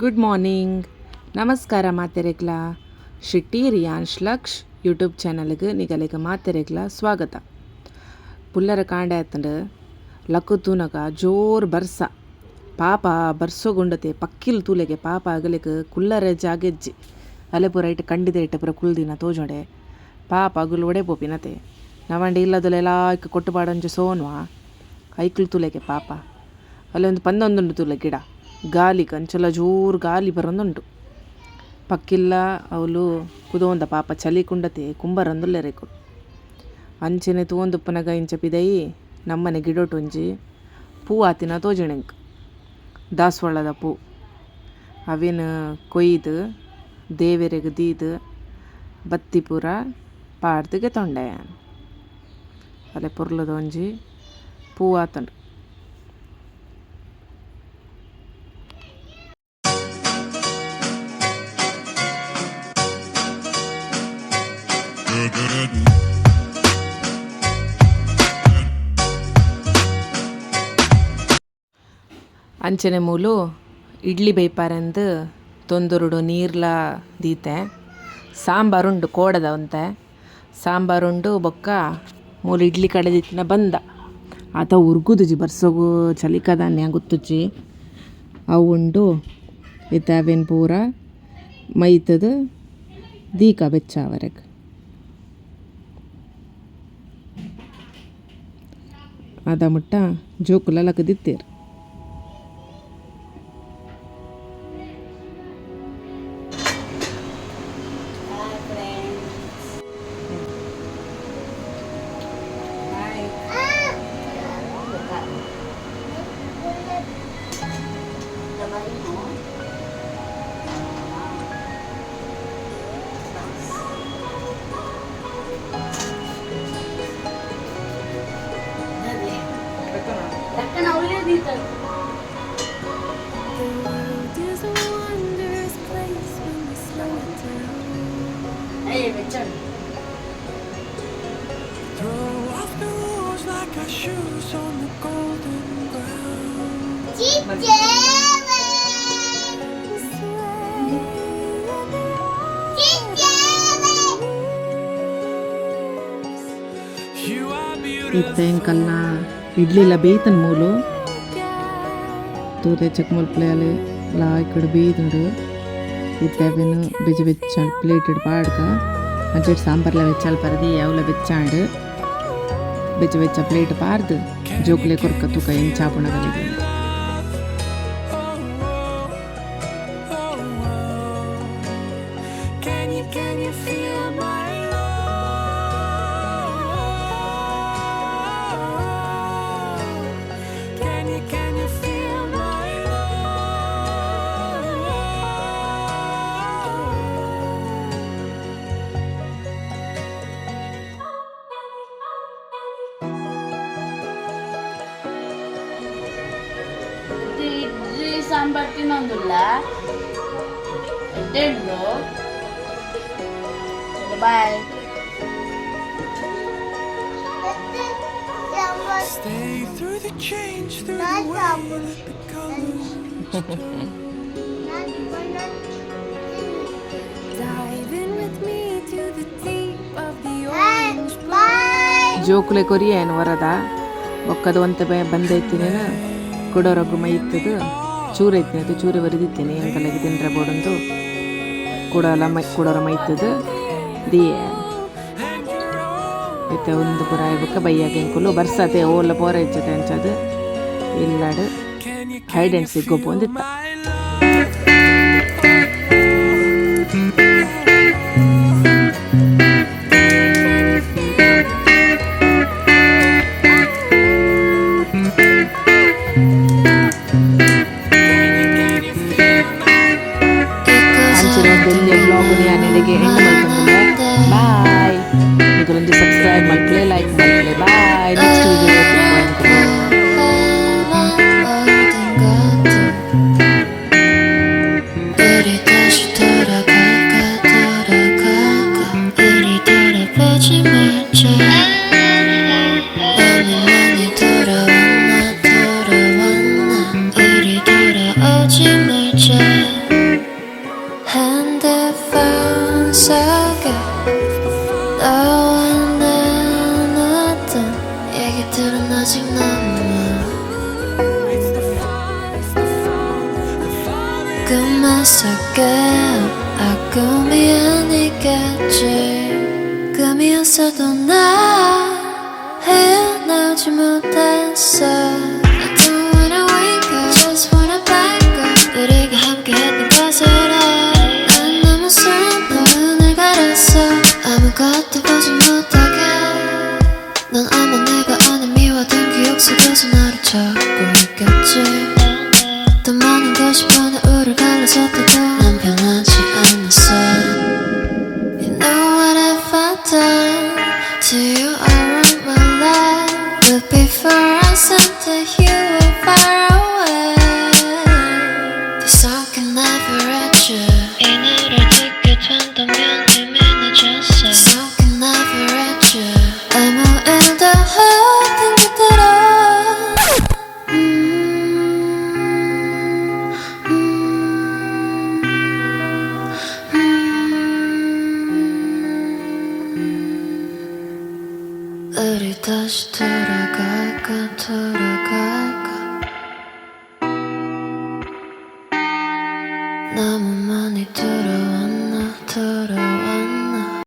Good morning, ನಮಸ್ಕಾರ ಮಾತೆರೆಗ್ಲ. ಶೆಟ್ಟಿ ರಿಯಾನ್ಶ್ ಲಕ್ಷ್ YouTube ಚಾನಲ್ಗೆ ನಿಗಲೆಗ್ ಮಾತೆರೆಗ್ಲ ಸ್ವಾಗತ. ಪುಲ್ಲರ ಕಾಂಡೆ ಆತಂಡ್. ಲಕ್ಕು ತೂನಗ ಜೋರು ಬರ್ಸ. ಪಾಪ ಬರ್ಸೊಗುಂಡತೆ ಪಕ್ಕಿಲ್ ತೂಲೆಗೆ ಪಾಪ ಅಗಲೆಗ್ ಕುಲ್ಲರೆ ಜಾಗೆಜ್ಜಿ. ಅಲೆ ಪೂರ ಐಟ್ ಕಂಡಿದ ಇಟ್ಟ ಪೂರ ಕುಲ್ದಿನ ತೋಜೊಂಡೆ. ಪಾಪ ಅಗುಲು ಒಡೆ ಪೋಪಿನತೆ. ನವಂಡ ಇಲ್ಲದಲೆಲ ಐಕ್ ಕೊಟ್ಟುಪಾಡೊಂಜಿ ಸೋನ್ವ ಐಕ್ಲು ತೂಲೆಗೆ ಪಾಪ. ಅಲ್ಲೊಂದು ಒಂದು ಪಂದೊಂದುಂಡು ತೂಲೆ ಗಿಡ. ಗಾಲಿ ಕಂಚಲ ಜೋರು ಗಾಲಿ ಬರೊಂದುಂಡು. ಪಕ್ಕಿಲ್ಲ ಅವುಲು ಕುದೋಂದ ಪಾಪ ಚಲಿ ಕುಂಡತೆ ಕುಂಬರಂದುಲ್ಲೆರೆಕು. ಅಂಚನೆ ತೂವೊಂದುಪ್ಪುನಗ ಇಂಚ ಪಿದಯಿ ನಮ್ಮನೆ ಗಿಡೊಟೊಂಜಿ ಪೂ ಆತಿನ ತೋಜಿಂಡ್ ಎಂಕ್. ದಾಸವಾಳದ ಪೂ. ಅವೆನ್ ಕೊಯ್ದು ದೇವೆರೆಗ್ ದೀದ್ ಬತ್ತಿ ಪೂರ ಪಾಡ್ದ್ ಗೆತೊಂಡೆ. ಅಲೆ ಪೊರ್ಲುದ ಒಂಜಿ ಪೂ ಆತುಂಡು. ಅಂಚನೆ ಮೂಲು ಇಡ್ಲಿ ಬೈಪಾರೆಂದ್ ತೊಂದುರುಡು ನೀರ್ಲ ದೀತೆ. ಸಾಂಬಾರ್ ಉಂಡು ಕೋಡದ ಒಂತೆ ಸಾಂಬಾರ್ ಉಂಡು. ಬೊಕ್ಕ ಮೂಲು ಇಡ್ಲಿ ಕಡೆದಿತ್ತಿನ ಬಂದ ಆತ ಉರ್ಗುದುಜಿ ಬರ್ಸೊಗು ಚಲಿಕದಾನ್ಯ ಗೊತ್ತುಜ್ಜಿ. ಅವು ಉಂಡು. ಇತ್ತೆ ಅವೆನ್ ಪೂರ ಮೈತುದು ದೀಕ ಬೆಚ್ಚ ಆವರೆಗ್. ಅದ ಮುಟ್ಟ ಜೋಕುಲ ಲಕ್ಕುದಿತ್ತೆರ್. Hi friends. Hi. The world is a wondrous place when we slow it down. Throw off the rules like our shoes on the golden ground. We sway in the leaves. You are ಇತ್ತೆ ಎಂಕಲ್ನ ಇಡ್ಲಿಲ ಬೇಯ್ತನ್ ಮೂಲು. ತೂಲೆ cheque ಮಲ್ಪುಲೆ ಲಾಯ್ಕಡ್ ಬೇಯ್ದುಂಡು. ಇತ್ತೆ ಅವೆನ್ ಬೆಚ್ಚ ಬೆಚ್ಚ plate ಪಾಡ್ಕ. ಅಂಚೆಡ್ ಸಾಂಬಾರ್ಲ ಬೆಚ್ಚಾಲ್ ಪರದಿ ಅವ್ಲ ಬೆಚ್ಚಾಂಡ್. ಬೆಚ್ಚ ಬೆಚ್ಚ ಪ್ಲೇಟ್ ಪಾರ್ದ್ ಜೋಕುಲೆ ಕೊರ್ಕ, ತೂಕ ಎಂಚ ಆಪುಂಡು ಅಗಲೆಗ್. Oh. Can you feel my love? Can you feel my love? Idli sambar ತಿನ್ನೊಂದುಲ್ಲ ಎಡ್ಡೆ ಉಂಡು. Boy. Stay through the change, through the way that the colors turn. Dive in with me to the deep of the orange bloom. ಜೋಕುಲೆ ಕೊರಿಯೇನು ವರದ ಬೊಕ್ಕದ ಒಂತೆ ಬಂದೈತಿನೇನು ಕುಡೋರಗು ಮೈತದು ಚೂರು ಐತಿನಿ. ಅದು ಚೂರು ಒರಿದಿತ್ತೀನಿ ಎಂಕಲೆಗ್ ತಿನ್ರೆ ಬೋಡೊಂದು. ಕುಡಲ ಮೈ ಕುಡೋರ ಮೈತದು ದಿಯೆ. ಇತ್ತೆ ಒಂದು ಪೂರ ಬೊಕ್ಕ ಬಯ್ಯಾಗ ಎಂಕುಲು ಬರ್ಸತೆ ಓಲ ಪೋರ ಇಜ್ಜತೆ ಅಂಚದು ಇಲ್ಲಡ್ Can you hide and seek ಗೊಬ್ಬೊಂದಿತ್ತ. My love? ಅಂಚನೆ ಒಂದು ಎಲ್ಯ ವ್ಲಾಗ್ ಯಾನ್ ಇಡೆಗೆ ಎಂಡ್ ಮಲ್ತೊಂದುಲ್ಲೆ. ಬಾಯ್. ನಿಕುಲೊಂಜಿ ಸಬ್ಸ್ಕ್ರೈಬ್ ಮಲ್ಪುಲೆ, ಲೈಕ್ ಮಲ್ಪುಲೆ. Bye, next video. 우리 다시 돌아갈까, 돌아갈까. 우리 돌아보지 말자. 나는 많이 돌아왔나, 돌아왔나. 우리 돌아오지 말자. 돌자. 핸드폰 속에 너와 나눴던 얘기들은 아직 남아. 꿈에서 깨. 아, 꿈이 아니겠지. 꿈이었어도 나 헤어나오지 못했어. I don't wanna wake up, just wanna back up. 우리가 함께했던 곳으로. 난 너무 슬퍼 눈을 가렸어. 아무것도 보지 못하게. 넌 아마 내가 아는 미워했던 기억 속에서 나를 찾고 있겠지. 더 많은 것이 변해 우릴 갈라섰대도 난 변하지 않았어. You know what have I done to you? I wrote my life, but before I sent it, you were far away. This song can never reach you. 이 노래를 듣게 된다면 이미 늦었어. This song can never reach you. 아무 일도 없던 그대로. 우리 다시 돌아갈까 돌아갈까. 너무 많이 돌아왔나 돌아왔나.